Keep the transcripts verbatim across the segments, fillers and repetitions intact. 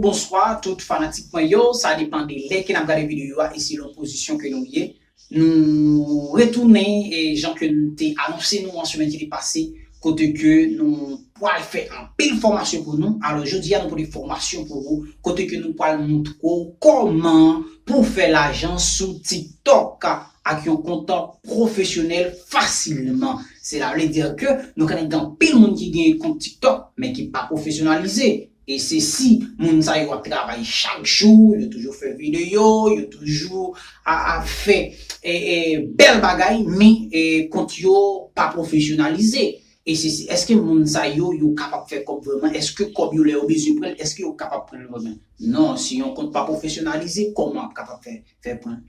Bonswa tout fanatik mwen yo, sa depann de lè ke n ap gade videyo a e selon pozisyon ke nou ye. Nou retounen, e jan ke n te anonse nou an semèn ki te pase, kote ke nou pral fè anpil fòmasyon pou nou. Alò, jodi a, nou pote fòmasyon pou ou, kote ke nou pral montre w kòman pou w fè lajan sou TikTok ak yon kont pwofesyonèl fasilman. Sela vle di ke nou konnen gen anpil moun ki gen kont TikTok, men ki pa pwofesyonalize. E se si moun sa yo ap travay chak jou, yo toujou fè videyo, yo toujou a, ap fè e, e, bèl bagay, men e, kont yo pa pwofesyonalize. E se si, èske moun sa yo, yo kapab fè kòb vrèman? Èske kòb yo, lè yo bezwen pran l, èske yo kapab pran l vrèman? Non, si yon kont pa pwofesyonalize, kòman w ap kapab fè, fè pran l?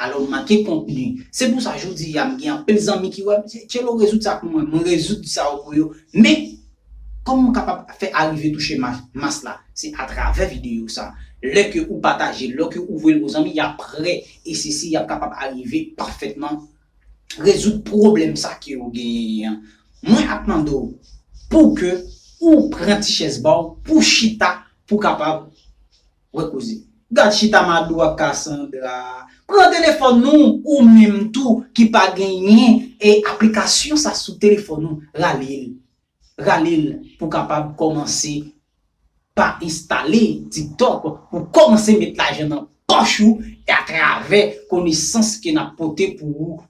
Alò, m manke kontni. Se pou sa, jodi a, m gen anpil zanmi ki wè m, Tchelo, rezoud sa pou mwen, mwen rezoud sa yo pou yo. Men, kòman m kapab fè arive touche mas, mas la? Se atravè videyo sa. Lè ke ou pataje, lè ke ou voye l pou zanmi, y ap prè, e se si y ap kapab arive pafètman rezoud pwoblèm sa ke yo genyen an. Mwen ap mande w pou ke ou pran ti chèz ba w, pou chita, pou kapab wè koze. Gad chita Madou ak Cassandra. Pran telefòn nou, ou menm tou ki pa genyen e aplikasyon sa sou telefòn ou, rale l. Rale l pou kapab kòmanse pa enstale TikTok, pou kòmanse met lajan nan pòch ou e atravè konesans ke n ap pote pou ou.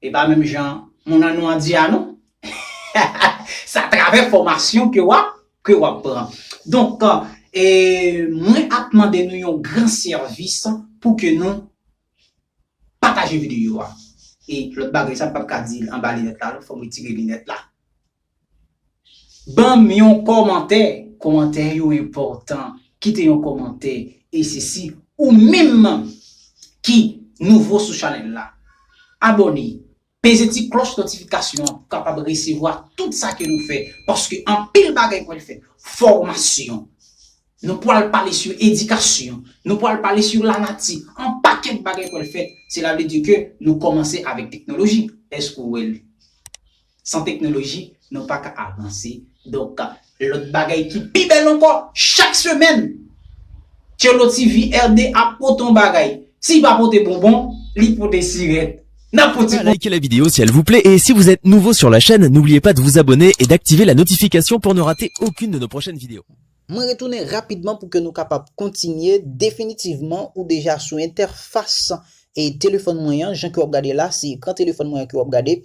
E pa menm jan moun an nou an di a non. Se atravè fòmasyon ke w ap, ke w ap pran. Donk, e, mwen ap mande nou yon gran sèvis pou ke nou pataje videyo a. E lòt bagay sa, m p ap ka di l anba linèt la, non, fò m retire linèt la. Ban m yon kòmantè. Kòmantè yo enpòtan. Kite yon kòmantè. E se si ou menm ki nouvo sou chanèl la, abòne. Peze ti klòch notifikasyon an pou kapab resevwa tout sa ke nou fè. Paske anpil bagay pral fèt. Fòmasyon. Nou pral pale sou edikasyon. Nou pral pale sou lanati. Yon pakèt bagay pral fèt. Sela vle di ke nou kòmanse avèk teknoloji. Èske w wè l? San teknoloji, nou pa ka avanse. Donk, lòt bagay ki pi bèl ankò, chak semèn, Tchelo T V R D ap pote yon bagay. Si li pa pote bonbon, li pote sirèt. N ap pote bonbon. Likez la vidéo si elle vous plaît et si vous êtes nouveau sur la chaîne, n'oubliez pas de vous abonner et d'activer la notification pour ne rater aucune de nos prochaines vidéos. Mwen retounen rapidman pou ke nou kapab kontinye. Definitivman, ou deja sou entèfas e telefòn mwen an, jan ke w ap gade la, se ekran telefòn mwen an ke w ap gade,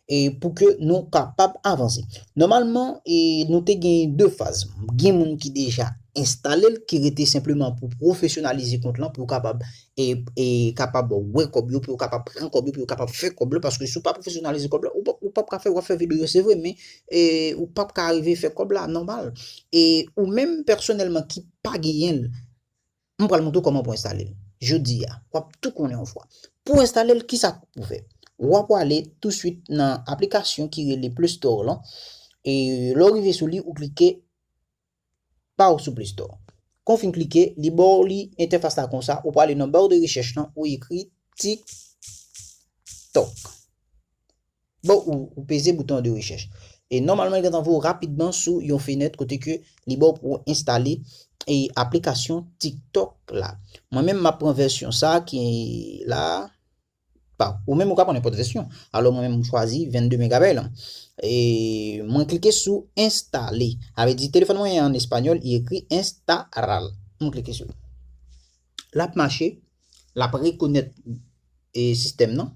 e pou ke nou kapab avanse. Nòmalman, e nou te gen de faz. Gen moun ki deja enstale l, ki rete senpleman pou pwofesyonalize kont lan, pou yo kapab, e, e kapab wè kòb yo, pou yo kapab pran kòb yo, pou yo kapab fè kòb la, paske si w pa pwofesyonalize kòb la, ou p ap, ou p ap ka fè, w ap fè videyo, se vre, men, e, ou p ap ka rive fè kòb la nòmal. E ou menm pèsonèlman ki pa genyen l, m pral montre w kòman pou enstale l. Jodi a, w ap tou konnen yon fwa. Pou enstale l, kisa pou w fè? W ap prale touswit nan aplikasyon ki rele Play Store lan. E lè w rive sou li, ou klike pa w sou Play Store. Kan w fin klike, li ba w li entèfas la konsa, ou prale nan ba de rechèch lan, ou ekri TikTok. Bon, ou, ou peze bouton de rechèch. E nòmalman, li gentan voye w rapidman sou yon fenèt kote ke li ba w pou w enstale e aplikasyon TikTok la. Mwen menm, m ap pran vèsyon sa ki la. Pa, ou menm, ou ka pran nenpòt vèsyon. Alò, mwen menm, m chwazi vennde megabay lan. E mwen klike sou enstale. Sa vle di, telefòn mwen an espanyòl, li ekri instalar. Mwen klike sou li. L ap mache, l ap rekonèt e sistèm nan,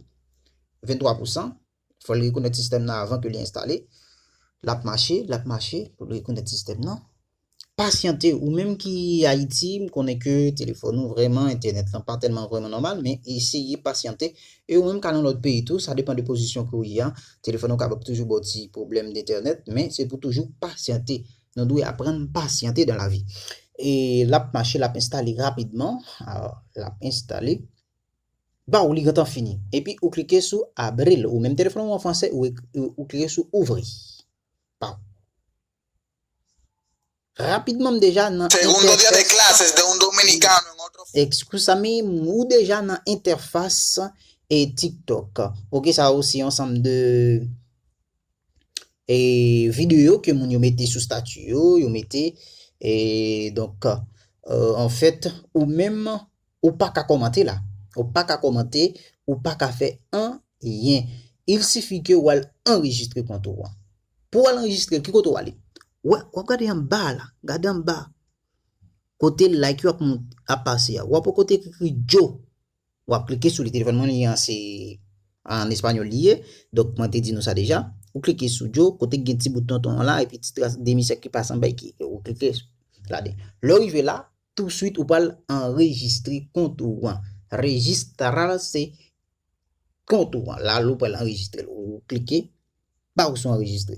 venntwa pousan. Fò l rekonèt sistèm nan avan ke li enstale. L ap mache, l ap mache pou l rekonèt sistèm nan. Pasyante, ou menm ki Ayiti, m konnen ke telefòn ou vrèman, entènèt lan pa tèlman vrèman nòmal, men eseye pasyante. E ou menm k al nan lòt peyi tou, sa depann de pozisyon ke w ye a. Telefòn ou kapab toujou ba w ti pwoblèm de entènèt, men se pou toujou pasyante. Nou dwe aprann pasyante dans la vie. E l ap mache, l ap enstale rapidman. Alò, l ap enstale. Ba w li gentan fini. Epi ou klike sou abrir. Ou menm telefòn ou an fransè, ou, ou, ou klike sou ouvrir. Pa w. Rapidman, m deja nan entèfas. Excusami, ou deja nan entèfas e TikTok. Ok, sa yo se yon ansanm de e videyo ke moun yo mete sou stati yo, yo mete, e donk, euh, anfèt, ou menm, ou pa ka kòmante la. Ou pa ka kòmante, ou pa ka fè anyen. Il sifi ke w al anrejistre kont ou an. Pou w al anrejistre, ki kote w ale? Wè, w ap gade anba la. Gade anba. Kote like yo ap mont, ap pase a. W ap wè kote ki ekri Joe. W ap klike sou li. Telefòn mwen li an se an espanyòl li ye. Donk, mwen te di nou sa deja. Ou klike sou Joe, kote gen ti bout tonton an la, epi ti tras demi sèk ki pase anba ki ou klike ladan. Lè w rive la, touswit ou pral anrejistre kont ou an. Registrarse kont ou an. La, ou pral anrejistre l. Ou klike pa ou sou anrejistre.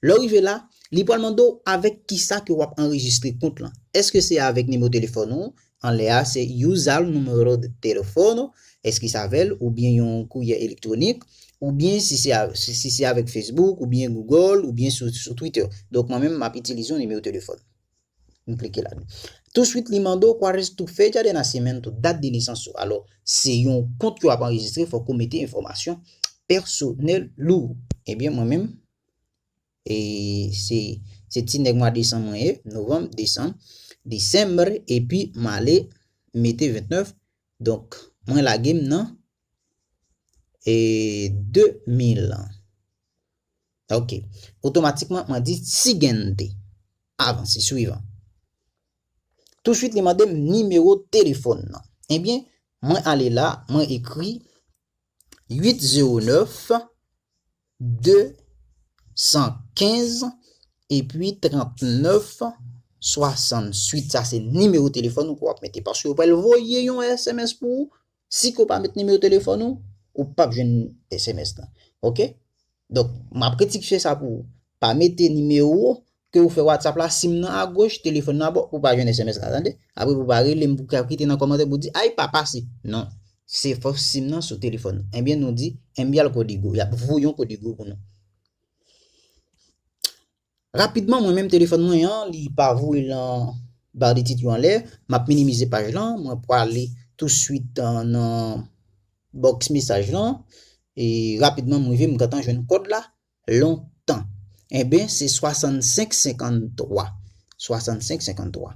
Lè w rive la, li pral mande w avèk kisa ke w ap anrejistre kont lan. Èske se avèk nimewo telefòn ou? Anlè a, se usar número de teléfono. Èske se avè l oubyen yon kourye elektwonik? Oubyen si se a- si, si se avèk Facebook, oubyen Google, oubyen sou, sou Twitter. Donk, mwen menm, m ap itilize yon nimewo telefòn. M klike ladan. Touswit, li mande w cuál es tu fecha de nacimiento, dat de nesans ou. Alò, se yon kont ke w ap anrejistre, fòk ou mete enfòmasyon pèsonèl ou. Ebyen, mwen menm, e se, se ti nèg mwa desanm mwen ye, novanm, desanm, desanm, epi m ale mete ventnèf. Donk, mwen lage m nan e de mil. Ok. Otomatikman, mwen di siguiente. Avanse, swivan. Touswit, li mande m nimewo telefòn nan. Ebyen, mwen ale la, mwen ekri uit zewo nèf, de san kenz, epi trannèf swasanntuit. Sa se nimewo telefòn ou ke w ap mete. Paske yo pral voye yon S M S pou ou. Si ke w pa met nimewo telefòn ou, ou p ap jwenn S M S lan. Ok? Donk, m ap rektifye sa pou ou. Pa mete nimewo ke ou fè WhatsApp la, sim nan agoch, telefòn nan abò, pou w pa jwenn S M S la, tande? Apre pou w pa rele m, pou w ka kite nan kòmantè pou w di, "Ay, pa pase." Non. Se fòk sim nan sou telefòn. Ebyen, nou di, "Envía el código." Y ap voye yon kodigo pou nou. Rapidman, mwen menm telefòn mwen an, li pa voye lan ba de tit yo anlè. M ap minimize paj lan. Mwen prale touswit, euh, nan bòks mesaj lan. E rapidman, m rive, m gentan jwenn kòd la. Lontan. Enben, se swasannsenk senkanntwa. Swasannsenk senkanntwa.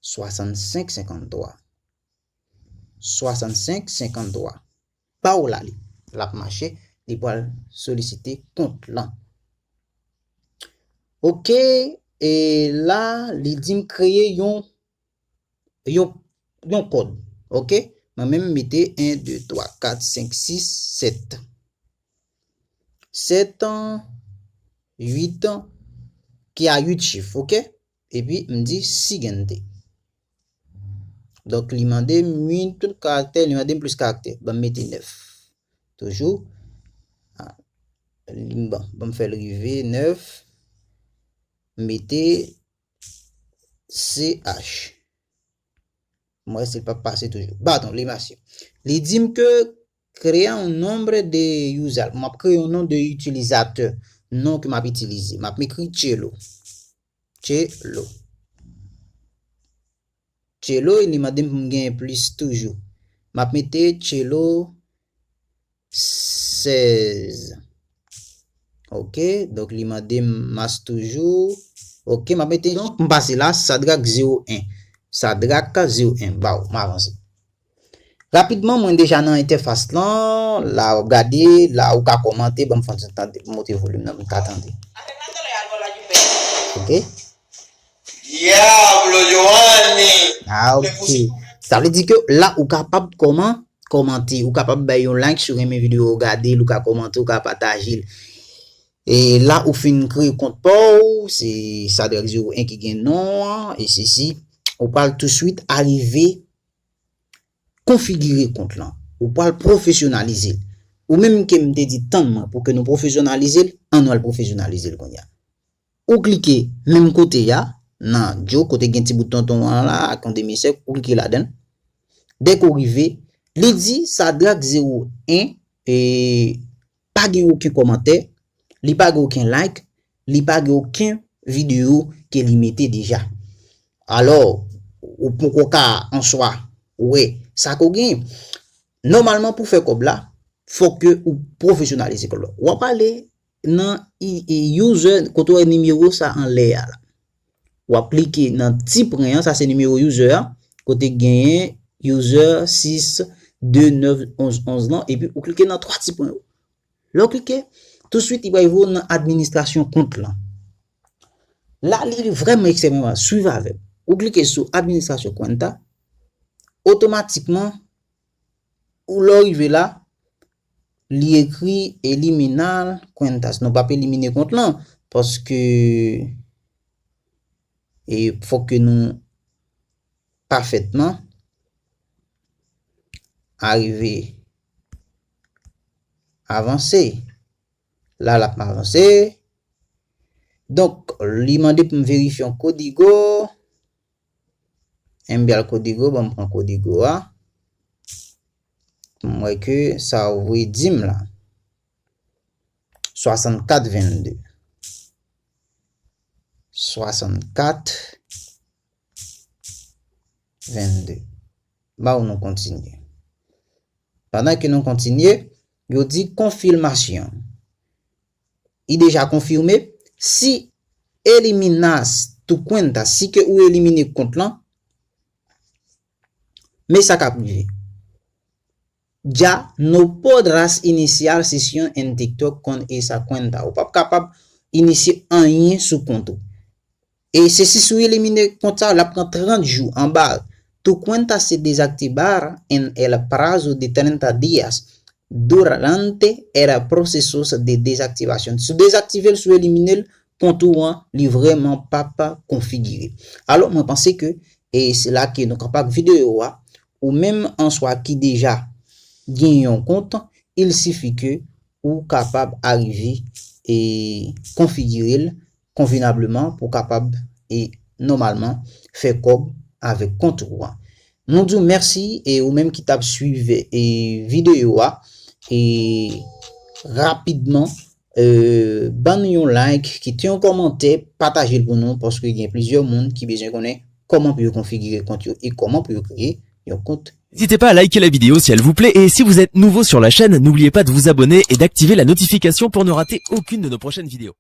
Swasannsenk senkanntwa. Swasannsenk senkanntwa. Pa w la li. L ap mache, li pral solisite kont lan. Ok, e la, li di m kreye yon, yon, yon kòd. Ok, mwen menm mete en, de, twa, kat, senk, sis, sèt. Sèt, uit, ki a uit chif, ok? Epi m di siguiente. Donk, li mande m uit karaktè, li mande m plis karaktè. Ban m mete nèf. Toujou. Ah, li, bon, ban m fè l rive nèf. M mete C H. M wè si l p ap pase toujou. Baton, li mache. Li di m ke crea un nombre de user. M ap kreye yon non de itilizatè. Non ke m ap itilize. M ap ekri Tchelo. Tchelo. Tchelo, li mande m pou m genyen plis toujou. M ap mete Tchelo sèz. Ok, donk li mande m mas toujou. Ok, m ap mete, donk, m pase la, Sadrak zewo en. Sadrak zewo en, baw, m avanse. Rapidman, mwen deja nan entèfas lan, la w ap gade, la ou ka kòmante, ban m fè yon ti tande, pou monte volim nan, pou m ka tande. Ok? Diablo, Giovanni! Ah, ok. Sa vle di ke la ou kapab kòman, kòmante, ou kapab bay yon like si w renmen videyo w gade l, ou ka kòmante, ou ka pataje l. E la ou fin kreye kont pa w, se Sadrak zewo en ki gen non an, e sesi, ou pral touswit arive konfigire kont lan. Ou pral pwofesyonalize l. Ou menm ke m te di tann mwen pou ke nou pwofesyonalize l, ann nou al pwofesyonalize l kounye a. Ou klike menm kote a, nan Joe, kote gen ti bout tonton an la, ak yon demi sèk, ou klike ladan l. Dèke w rive, li di Sadrak zewo en, e pa gen okenn kòmantè, li pa gen okenn like, li pa gen okenn videyo ke li mete deja. Alò, ou poko ka an swa wè sa ke w genyen. Nòmalman, pou fè kòb la, fòk ke ou pwofesyonalize kòb la. W ap ale nan i- i- user, kote w wè nimewo sa anlè a la. W ap klike nan ti pwen an, sa se nimewo user a, kote genyen user sis de nèf onz onz lan, epi ou klike nan twa ti pwen yo. Lè w klike, touswit li pral voye w nan administrasyon kont lan. La, li vrèman ekstrèmeman, swiv avè m. Ou klike sou administrasyon kwenta, otomatikman, ou lè w rive la, li ekri eliminar cuentas. Nou p ap elimine kont lan, paske e fòk ke nou pafètman arive avanse. La, l ap avanse. Donk, li mande pou m verifye yon kodigo. Enviar kodigo, bon, m pran kodigo a. M wè ke sa voye di m la. Swasannkat vennde. Swasannkat vennde. Ba ou nou kontinye. Pandan ke nou kontinye, yo di konfimasyon. Li deja konfime. Si eliminas tu cuenta, si ke ou elimine kont lan, men sa k ap rive. Ya no podrás iniciar sesión en TikTok con esa cuenta. Ou p ap kapab inisye anyen sou kont ou. E se si sou elimine kont sa, l ap pran trant jou anba. Tu cuenta se desactivar en el plazo de treinta días durante el proceso de desactivación. Si w dezaktive l, si w elimine l, kont ou an, li vrèman p ap konfigire. Alò, mwen panse ke, e se la ke nou kapab videyo a, ou menm an swa ki deja gen yon kont, il sifi ke ou kapab arive e konfigire l konvenableman pou kapab e nòmalman fè kòb avèk kont ou an. Nou di w mèsi e ou menm ki t ap swiv e videyo a e rapidman e ban nou yon like, kite yon kòmantè, pataje l pou nou paske gen plizyè moun ki bezwen konnen kòman pou yo konfigire kont yo e kòman pou yo kreye yon kont. N'hésitez pas à liker la vidéo si elle vous plaît et si vous êtes nouveau sur la chaîne, n'oubliez pas de vous abonner et d'activer la notification pour ne rater aucune de nos prochaines vidéos.